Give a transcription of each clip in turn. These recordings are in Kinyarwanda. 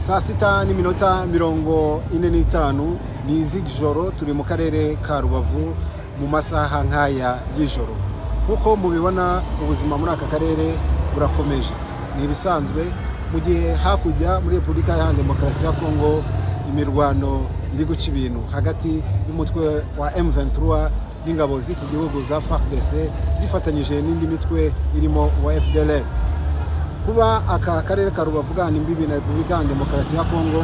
Saa 6:45 ni iz'ijoro, turi mu karere ka Rubavu mu masaha nk'aya y'ijoro. Nk'uko mubibona, ubuzima muri aka karere burakomeje, ni ibisanzwe, mu gihe hakurya muri Repubulika Iharanira Demokarasi ya Kongo imirwano iri guca ibintu hagati y'umutwe wa M23 n'ingabo z'iki gihugu za FARDC zifatanyije n'indi mitwe irimo uwa FDLR. Kuba aka karere ka Rubavu gahana imbibi na Repubulika Iharanira Demokarasi ya Kongo,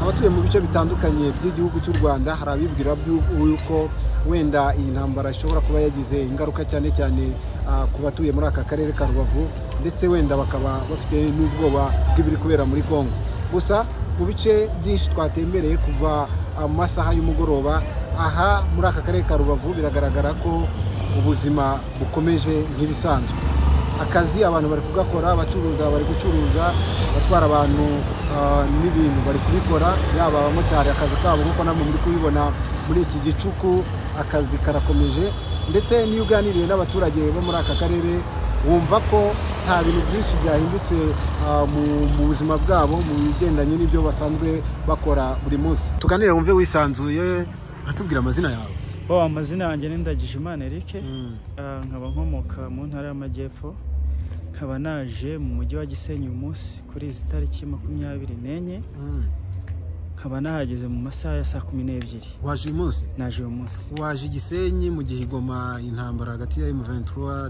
abatuye mu bice bitandukanye by'igihugu cy'u Rwanda hari abibwira yuko wenda iyi ntambara ishobora kuba yagize ingaruka cyane cyane ku batuye muri aka karere ka Rubavu, ndetse wenda bakaba bafite n'ubwoba bw'ibiri kubera muri Kongo. Gusa mu bice byinshi twatembereye kuva mu masaha y'umugoroba aha muri aka karere ka Rubavu, biragaragara ko ubuzima bukomeje nk'ibisanzwe. Akazi abantu bari kugakora, abacuruza bari gucuruza, abatwara abantu n'ibintu bari kubikora, yaba abamotari akazi kabo nk'uko namwe muri kubibona muri iki gicuku, akazi karakomeje. Ndetse n'iyo uganiriye n'abaturage bo muri aka karere wumva ko nta bintu byinshi byahindutse mu buzima bwabo mu bigendanye n'ibyo basanzwe bakora buri munsi. Tuganire wumve wisanzuye, uratubwira amazina yawe. Bo, amazina yanjye ni Ndagijimana Eric, nkaba nkomoka mu ntara y'Amajyepfo, nkaba naje mu mujyi wa Gisenyi uyu munsi kuri izi tariki 24, nkaba nahageze mu masaha ya saa 12. Waje uyu munsi? Naje uyu munsi. Waje Gisenyi mu gihe Goma intambara hagati ya M23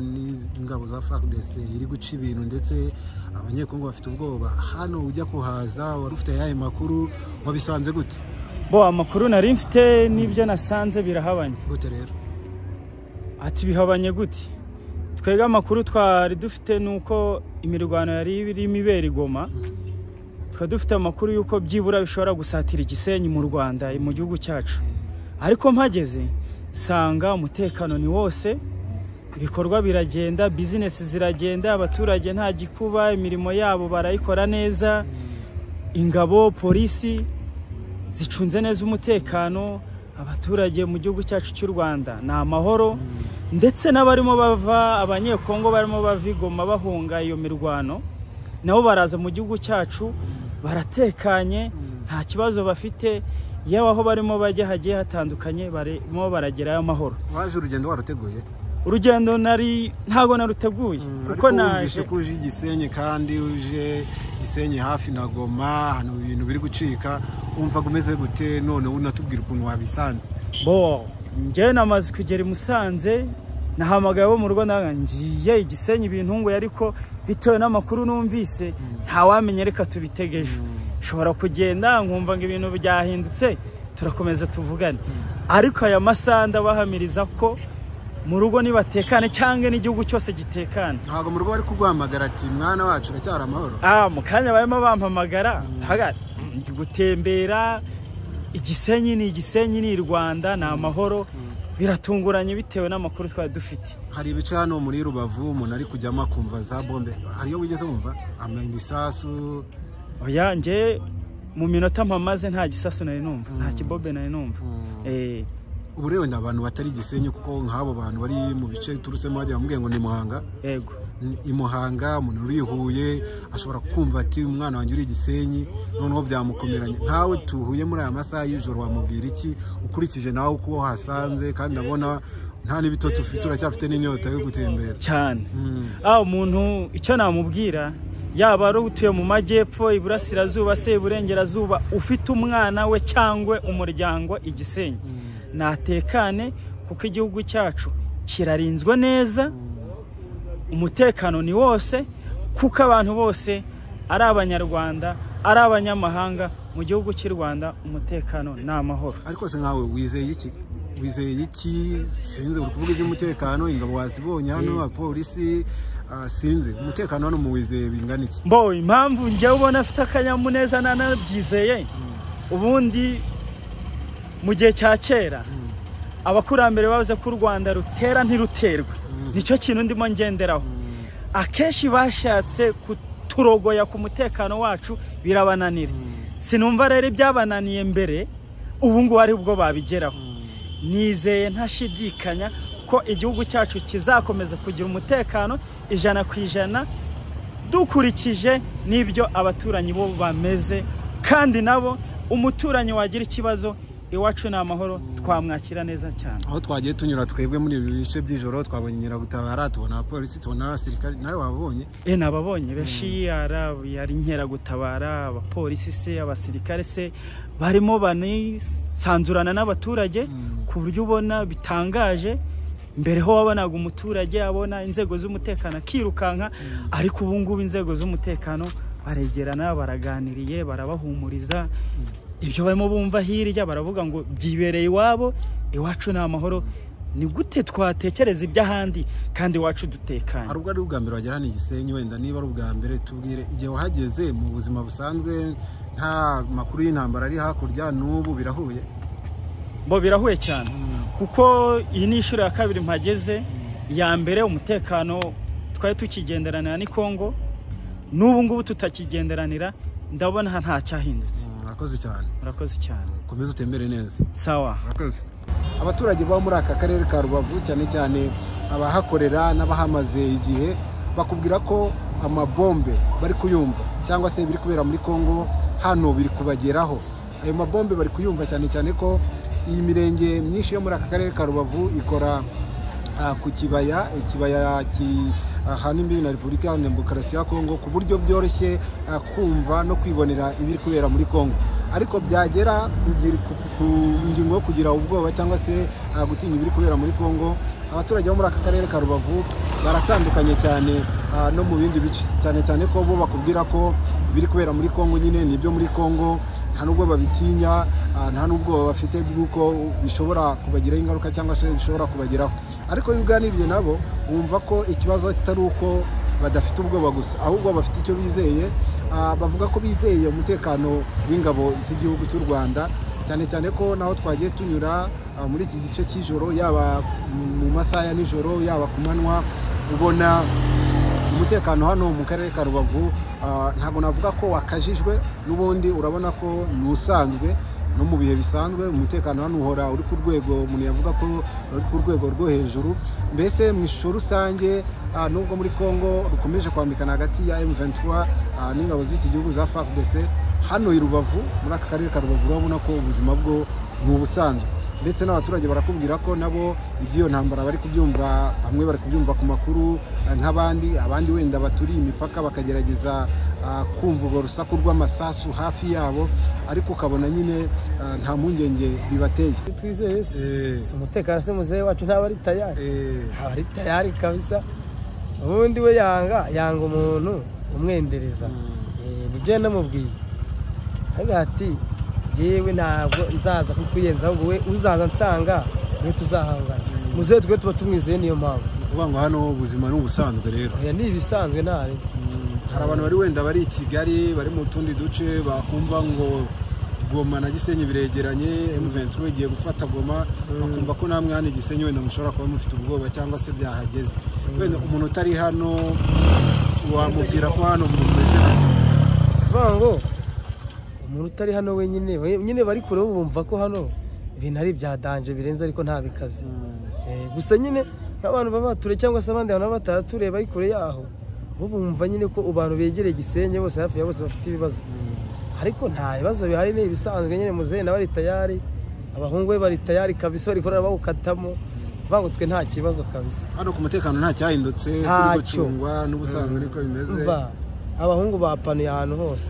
n'ingabo za FARDC iri guca ibintu, ndetse abanyekongo bafite ubwoba. Hano ujya kuhaza wari ufite ayahe makuru, wabisanze gute? Bo, amakuru nari mfite n'ibyo nasanze birahabanye. Gute rero? Ati bihabanye gute? Twebwe amakuru twari dufite nuko imirwano yari irimo ibera i Goma, twari dufite amakuru y'uko byibura bishobora gusatira Igisenyi mu Rwanda, mu gihugu cyacu. Ariko mpageze nsanga umutekano ni wose, ibikorwa biragenda, bizinesi ziragenda, abaturage nta gikuba, imirimo yabo barayikora neza, ingabo, polisi zicunze neza umutekano, abaturage mu gihugu cyacu cy'u Rwanda ni amahoro. Ndetse n'abarimo bava, abanyekongo barimo bava i Goma bahunga iyo mirwano, nabo baraza mu gihugu cyacu baratekanye, nta kibazo bafite. Yewe aho barimo bajya hagiye hatandukanye barimo baragerayo amahoro. Waje urugendo waruteguye? Urugendo nari ntago naruteguye, kuko naje ko uje Gisenyi, kandi uje Gisenyi hafi na Goma, hano ibintu biri gucika, umva gumeze gute none unatubwira ukuntu wabisanze? Bo, njye namaze kugera i Musanze, nahamagaye bo mu rugo ngiye Igisenyi ibintu ngo, ariko bitewe n'amakuru numvise ntawamenye, reka tubitegeje. Nshobora kugenda nkumva ngo ibintu byahindutse, turakomeza tuvugane. Ariko aya masaha ndabahamiriza ko mu rugo nibatekane cyangwa n'igihugu cyose gitekane. Ntabwo mu rugo bari kuguhamagara ati mwana wacu uracyari amahoro? Mu kanya barimo bampamagara, ndi gutembera Igisenyi, ni Igisenyi, ni Rwanda, ni amahoro. Biratunguranye bitewe n'amakuru twari dufite. Hari ibice hano muri Rubavu umuntu ari kujyamo akumva za bombe, hariyo wigeze wumva ibisasu? Oya, nge mu minota mpamaze nta gisasu nari numva, nta kibobe nari numva. Ubu rero abantu batari Gisenyi, kuko nk'abo bantu bari mu bice turutsemo bajya bamubwiye ngo ni Muhanga. Yego, i Muhanga umuntu uri Huye ashobora kumva ati umwana wanjye uri Gisenyi, noneho byamukomeranye. Nkawe tuhuye muri aya masaha y'ijoro wamubwira iki ukurikije nawe uko wahasanze, kandi ndabona nta n'ibitotsi ufite, uracyafite n'inyota yo gutembera cyane. Umuntu icyo namubwira, yaba ari utuye mu majyepfo, iburasirazuba se iburengerazuba, ufite umwana we cyangwa umuryango Igisenyi, natekane kuko igihugu cyacu kirarinzwe neza, umutekano ni wose, kuko abantu bose ari abanyarwanda, ari abanyamahanga mu gihugu cy'u Rwanda, umutekano ni amahoro. Ariko se nkawe wizeye iki? Wizeye iki? Sinzi, uri kuvuga iby'umutekano, ingabo wazibonye hano, abapolisi, sinzi umutekano hano muwizeye bingana iki? Mbo, impamvu njye ubona afite akanyamuneza nanabyizeye, ubundi mu gihe cya kera abakurambere bavuze ko u Rwanda rutera ntiruterwe, nicyo kintu ndimo ngenderaho. Akenshi bashatse kuturogoya ku mutekano wacu birabananira. Sinumva rero ibyabananiye mbere ubu ngubu ari bwo babigeraho. Nizeye ntashidikanya ko igihugu cyacu kizakomeza kugira umutekano 100% dukurikije n'ibyo abaturanyi bo bameze. Kandi nabo umuturanyi wagira ikibazo, iwacu ni amahoro, twamwakira neza cyane. Aho twagiye tunyura twebwe muri ibi bice by'ijoro, twabonye inkeragutabara, tubona abapolisi, tubona abasirikare, nawe wabonye? Nababonye benshi, yari inkeragutabara, abapolisi se, abasirikare se, barimo banisanzurana n'abaturage ku buryo ubona bitangaje. Mbere ho wabonaga umuturage abona inzego z'umutekano akirukanka, ariko ubu ngubu inzego z'umutekano baregerana, baraganiriye, barabahumuriza. Ibyo barimo bumva hirya baravuga ngo byibereye iwabo, iwacu ni amahoro. Ni gute twatekereza iby'ahandi kandi iwacu dutekanye? Hari ubwo ari ubwa mbere wagera hano i Gisenyi, wenda niba ari ubwa mbere tubwire igihe wahageze mu buzima busanzwe, nta makuru y'intambara ari hakurya, n'ubu birahuye? Bo birahuye cyane, kuko iyi ni inshuro ya kabiri mpageze. Ya mbere umutekano twari tukigenderanira ni Kongo, n'ubu ngubu tutakigenderanira, ndabona nta cyahindutse. Murakoze cyane. Murakoze cyane. Komeza utembere neza. Sawa. Murakoze. Abaturage baba muri aka karere ka Rubavu, cyane cyane abahakorera n'abahamaze igihe, bakubwira ko amabombe bari kuyumva, cyangwa se biri kubera muri Kongo hano biri kubageraho. Ayo mabombe bari kuyumva cyane cyane ko iyi mirenge myinshi yo muri aka karere ka Rubavu ikora ku kibaya, ikibaya gihana imbibi na Repubulika Iharanira Demokarasi ya Kongo, ku buryo byoroshye kumva no kwibonera ibiri kubera muri Kongo. Ariko byagera ku ngingo yo kugira ubwoba cyangwa se gutinya ibiri kubera muri Kongo, abaturage bo muri aka karere ka Rubavu baratandukanye cyane no mu bindi bice, cyane cyane ko bo bakubwira ko ibiri kubera muri Kongo nyine nibyo muri Kongo, nta nubwo babitinya, nta nubwo bafite bw'uko bishobora kubagiraho ingaruka cyangwa se bishobora kubageraho. Ariko iyo uganiriye nabo wumva ko ikibazo atari uko badafite ubwoba gusa, ahubwo bafite icyo bizeye. Bavuga ko bizeye umutekano w'ingabo z'igihugu cy'u Rwanda, cyane cyane ko naho twagiye tunyura muri iki gice cy'ijoro, yaba mu masaha ya nijoro, yaba ku manywa, ubona umutekano hano mu karere ka Rubavu ntabwo navuga ko wakajijwe, n'ubundi urabona ko ni usanzwe no mu bihe bisanzwe. Umutekano hano uhora uri ku rwego umuntu yavuga ko uri ku rwego rwo hejuru. Mbese mu ishusho rusange, nubwo muri Kongo rukomeje kwambikana hagati ya M23 n'ingabo z'iki gihugu za FARDC, hano i Rubavu muri aka karere ka Rubavu urabona ko ubuzima bwo ni ubusanzwe. Ndetse n'abaturage barakubwira ko nabo iby'iyo ntambara bari kubyumva, bamwe bari kubyumva ku makuru nk'abandi, abandi wenda baturiye imipaka bakagerageza kumva urwo rusaku rw'amasasu hafi yabo, ariko ukabona nyine nta mpungenge bibateye. Twizeye se umutekano se muzehe wacu ntaba ari tayari, ntaba ari tayari kabisa. Ubundi we yanga umuntu umwendereza, nibyo yanamubwiye ati jewe ntabwo nzaza kukuyenza, ahubwo we uzaza nsanga niwe tuzahangana. Muzehe twe tuba tumwizeye, niyo mpamvu kuvuga ngo hano ubuzima ni ubusanzwe. Rero ni ibisanzwe ntari. Hari abantu bari wenda bari i Kigali, bari mu tundi duce, bakumva ngo Goma na Gisenyi biregeranye, M23 igiye gufata Goma, bakumva ko namwe hano i Gisenyi wenda mushobora kuba mufite ubwoba cyangwa se byahageze. Wenda umuntu utari hano wamubwira ko hano mumeze gute? Ngo umuntu utari hano wenyine nyine bari kure bumva ko hano ibintu ari bya danger birenze, ariko nta bikaze. Gusa nyine nk'abantu baba bature cyangwa se abandi bantu batature bari kure yaho, bo bumva nyine ko abantu begereye Gisenyi bose hafi ya bose bafite ibibazo, ariko nta bibazo bihari, ni ibisanzwe nyine. Muzehe nawe ari tayari, abahungu be bari tayari kabisa, bari kurara bawukatamo, bavuga ngo twe nta kibazo kabisa. Hano ku mutekano nta cyahindutse, kuri gucungwa n'ubusanzwe niko bimeze. Abahungu bapanuye ahantu hose.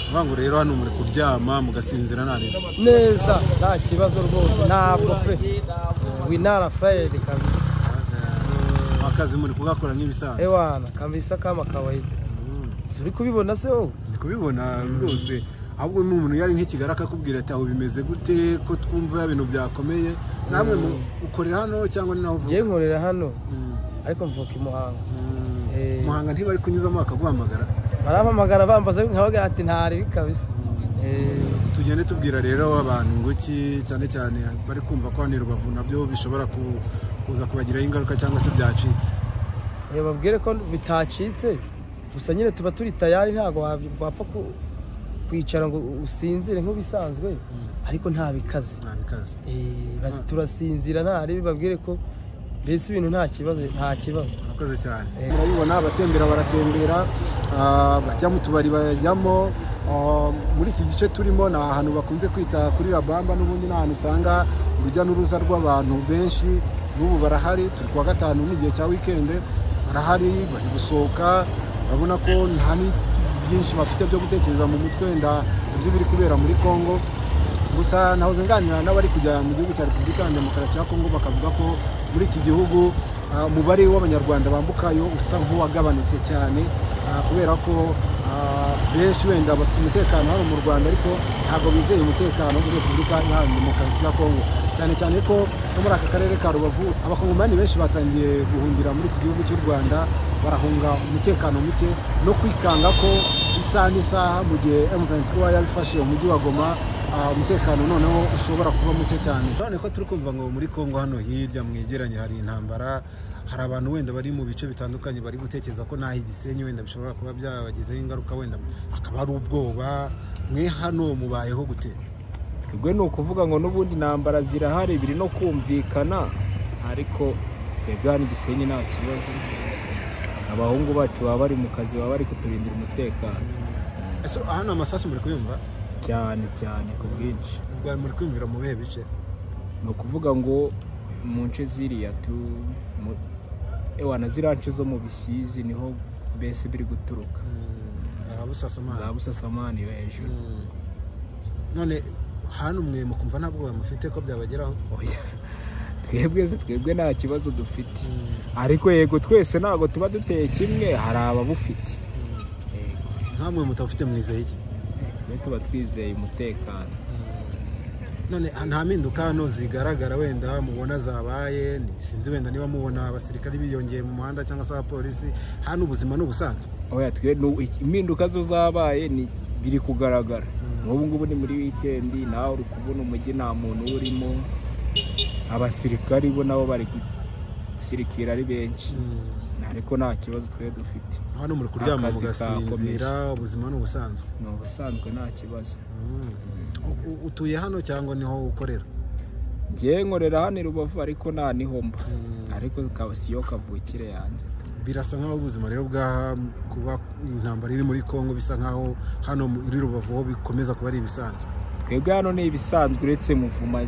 Ngo rero hano muri kuryama mugasinzira nta neza, nta kibazo rwose, ntabwo pe winara fayeri kabisa. Akazi muri kugakora nk'ibisanzwe. Ewana kabisa kama kawaida. Uri kubibona se wowe? Ndi kubibona rwose. Ahubwo umuntu yari nk'ikigara akakubwira ati aho bimeze gute ko twumva ibintu byakomeye. Namwe ukorera hano cyangwa ni naho uvuka? Ngiye nkorera hano, ariko mvuka i Muhanga. Muhanga ntibari kunyuzamo bakaguhamagara? Barampamagara bambaza nkabaga ati ntari kabisa. Tugende tubwira rero abantu ngo iki cyane cyane bari kumva ko hano i Rubavu nabyo bishobora kuza kubagiraho ingaruka cyangwa se byacitse. Babwire ko bitacitse, gusa nyine tuba turi tayari, ntabwo wapfa kwicara ngo usinzire nk'ubisanzwe, ariko nta bikaze. Turasinzira ntari, babwire ko mbese ibintu nta kibazo, nta kibazo. Murakoze cyane. Murabibona abatembera baratembera, bajya mu tubari barajyamo, Muri iki gice turimo ni ahantu bakunze kwita kuri Rabamba, n'ubundi ni ahantu usanga urujya n'uruza rw'abantu benshi. N'ubu barahari, turi kuwa gatanu n'igihe cya wikende, barahari bari gusohoka. Urabona ko nta byinshi bafite byo gutekereza mu mutwe wenda ibyo biri kubera muri Kongo. Gusa nahoze nganira n'abari kujya mu gihugu cya Repubulika ya Demokarasi ya Kongo, bakavuga ko muri iki gihugu umubare w'abanyarwanda bambukayo usa nk'uwagabanutse cyane, kubera ko benshi wenda bafite umutekano hano mu Rwanda, ariko ntabwo bizeye umutekano muri Repubulika Iharanira Demokarasi ya Kongo, cyane cyane ko no muri aka karere ka Rubavu abakongomani benshi batangiye guhungira muri iki gihugu cy'u Rwanda, barahunga umutekano muke no kwikanga ko isaha n'isaha mu gihe M23 yabifashe umujyi wa Goma, umutekano noneho ushobora kuba muke cyane. None ko turi kumva ngo muri Kongo hano hirya mwegeranye hari intambara, hari abantu wenda bari mu bice bitandukanye bari gutekereza ko naho Igisenyi wenda bishobora kuba byabagizeho ingaruka, wenda akaba ari ubwoba. Mwe hano mubayeho gute? Twebwe ni ukuvuga ngo n'ubundi intambara zirahari, biri no kumvikana, ariko twebwe hano Igisenyi nta kibazo. Abahungu bacu baba bari mu kazi, baba bari kuturindira umutekano. Ese hano amasasu muri kuyumva? Cyane cyane ku bwinshi. Ubwo muri kwiyumvira mu bihe bice? Ni ukuvuga ngo mu nce ziriya ewana ziriya nce zo mu Bisizi niho mbese biri guturuka. Za Busasamana. Za Busasamana iyo hejuru. None hano mwe mukumva nta bwoba mufite ko byabageraho? Oya, twebwe se twebwe nta kibazo dufite, ariko yego twese ntabwo tuba duteye kimwe, hari ababufite. Nkamwe mutafite mwizeye iki? Twe tuba twizeye umutekano. None nta mpinduka hano zigaragara wenda mubona zabaye? Sinzi wenda niba mubona abasirikari biyongeye mu muhanda cyangwa se abapolisi, hano ubuzima ni ubusanzwe? Oya, twe impinduka zo zabaye ni biri kugaragara. N'ubu ngubu ni muri wikendi, nawe uri kubona umujyi nta muntu urimo, abasirikari bo nabo bari gusirikira ari benshi, ariko nta kibazo twe dufite. Hano muri kuryama mugasinzira, ubuzima ni ubusanzwe? Ni ubusanzwe nta kibazo. Utuye hano cyangwa niho ukorera? Njye nkorera hano i Rubavu, ariko nta niho mba, ariko siyo kavukire yanjye. Birasa nkaho ubuzima rero bwa kuba intambara iri muri Kongo bisa nkaho hano muri Rubavu ho bikomeza kuba ari ibisanzwe. Twebwe hano ni ibisanzwe, uretse muvuma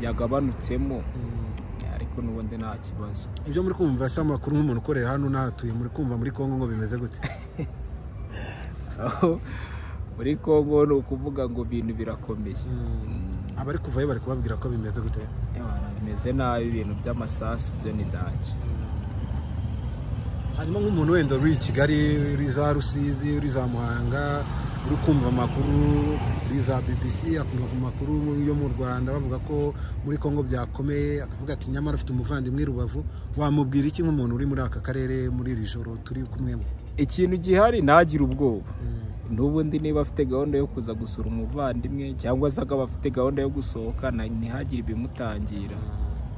yagabanutsemo, ariko n'ubundi nta kibazo. Ibyo muri kumva se amakuru nk'umuntu ukorera hano nahatuye, muri kumva muri Kongo ngo bimeze gute? Muri Kongo ni ukuvuga ngo ibintu birakomeye. Abari kuvayo bari kubabwira ko bimeze gute? Bimeze nabi, ibintu by'amasasu byo ni danger. Hanyuma nk'umuntu wenda uri i Kigali, uri za Rusizi, uri za Muhanga, uri kumva amakuru uri za BBC, akumva ku makuru yo mu Rwanda bavuga ko muri Kongo byakomeye, akavuga ati nyamara afite umuvandimwe Rubavu, wamubwira iki nk'umuntu uri muri aka karere muri iri joro turi kumwe? Ikintu gihari, ntagire ubwoba. N'ubundi niba afite gahunda yo kuza gusura umuvandimwe cyangwa se akaba afite gahunda yo gusohoka, ntihagire ibimutangira,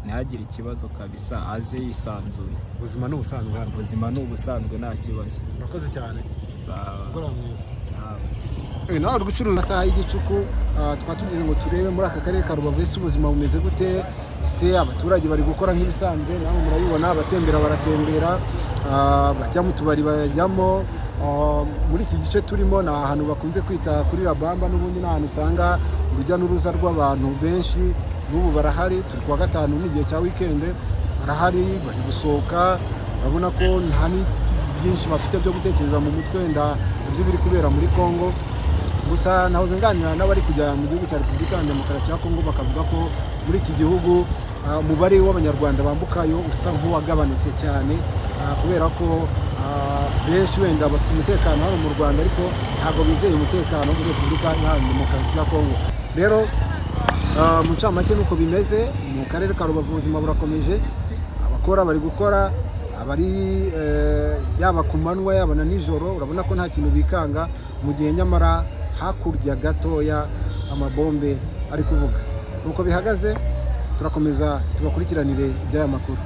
ntihagire ikibazo kabisa, aze yisanzuye. Ubuzima ni ubusanzwe hano? Ubuzima ni ubusanzwe nta kibazo. Murakoze cyane. Sawa. Nawe uri gucuruza amasaha y'igicuku, twatugize ngo turebe muri aka karere ka Rubavu ese ubuzima bumeze gute, ese abaturage bari gukora nk'ibisanzwe? Namwe murabibona, abatembera baratembera, bajya mu tubari barajyamo. Muri iki gice turimo ni ahantu bakunze kwita kuri Rabamba, n'ubundi ni ahantu usanga urujya n'uruza rw'abantu benshi. N'ubu barahari, turi kuwa gatanu n'igihe cya wikende, barahari bari gusohoka. Urabona ko nta byinshi bafite byo gutekereza mu mutwe wenda ibyo biri kubera muri Kongo. Gusa nahoze nganira n'abari kujya mu gihugu cya Repubulika ya Demokarasi ya Kongo, bakavuga ko muri iki gihugu umubare w'abanyarwanda bambukayo usa nk'uwagabanutse cyane, kubera ko benshi wenda bafite umutekano hano mu Rwanda, ariko ntabwo bizeye umutekano muri Repubulika Iharanira Demokarasi ya Kongo. Rero mu ncamake nuko bimeze mu karere ka Rubavu, ubuzima burakomeje, abakora bari gukora, abari yaba ku manywa yaba na nijoro, urabona ko nta kintu bikanga, mu gihe nyamara hakurya gatoya amabombe ari kuvuga. Nuko bihagaze, turakomeza tubakurikiranire iby'aya makuru.